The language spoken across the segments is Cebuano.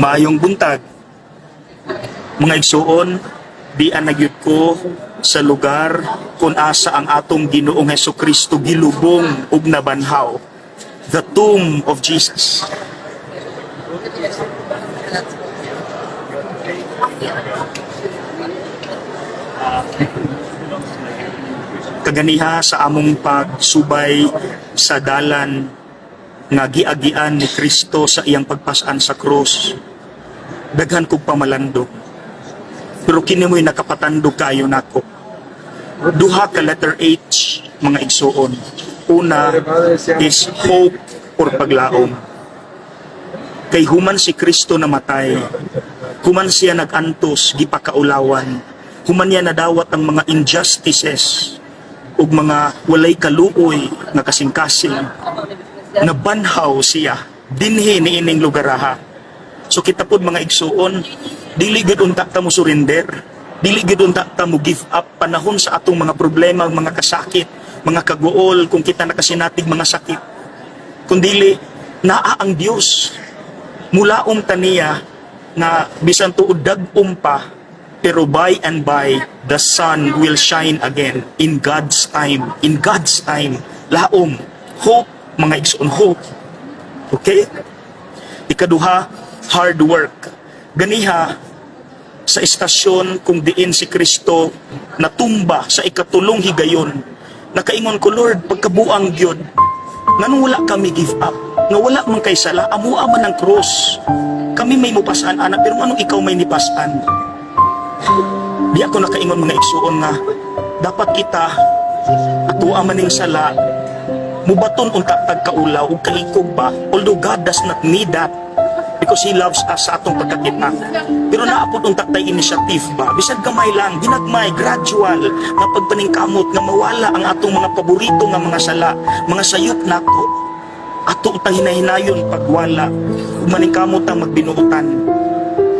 Maayong buntag. Mga igsuon, dian na gyud ko sa lugar kung asa ang atong Ginoong Hesus Kristo gilubong ug nabanhaw. The tomb of Jesus. Kaganiha sa among pagsubay sa dalan nga giagian ni Kristo sa iyang pagpasan sa krus, daghan kog pamalandong. Pero kini mo'y nakapatandog kaayo nako. Duha ka letter H, mga igsuon. Una is hope or paglaom. Kay human si Kristo namatay, human siya nag-antos, gipakaulawan, human niya nadawat ang mga injustices ug mga walay kaluoy nga kasing-kasing, nabanhaw siya dinhi niining lugaraha. So kita pod, mga igsuon, dili gud unta ta mo surrender, dili gud unta ta mo give up panahon sa atong mga problema, mga kasakit, mga kaguol, kung kita nakasinatig mga sakit. Kundili naa ang Dios. Mulaom ta niya nga bisan tuod dag-om pa, pero by and by the sun will shine again in God's time, in God's time. Laom, hope, mga igsoon, hope. Okay? Ikaduha, hard work. Ganiha sa istasyon kung diin si Kristo natumba sa ikatulong higayon, nakaingon ko, "Lord, pagkabuang gyud, nganong wala kami give up? Nga wala man kay sala, amua man ang cross. Kami may mupasan ana, pero anong ikaw may nipasan?" Di ako nakaingon, mga igsuon, nga dapat kita atua maning sala, mubaton unta tag kaulaw ug kaikog ba, although God does not need that because He loves us sa atong pagkakita. Pero naa pod unta tay initiative ba, bisag gamay lang, ginagmay, gradual nga pagpaningkamot nga mawala ang atong mga paborito nga mga sala, mga sayop nako. Ato utang hinahinayon pagwala ug maningkamot ang magbinuotan.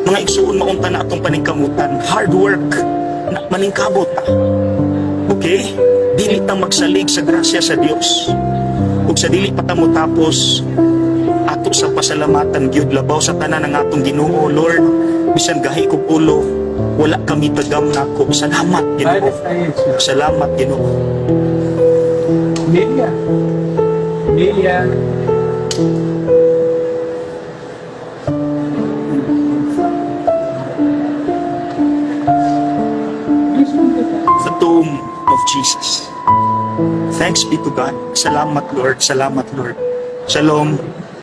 Mga igsuon, maunta na atong paningkamutan, hard work na maningkamot ta. Okay, dili ta magsalig sa grasya sa Dios. Ug sa dili pa ta mo tapos, ato sa pasalamatan gyud labaw sa tanan ang atong Ginoo. Lord, bisan gahi kog ulo, wala kami tagam nako. Salamat, Ginoo. Salamat, Ginoo. Emilia. Emilia. The tomb of Jesus. Thanks be to God. Salamat, Lord. Salamat, Lord. Shalom.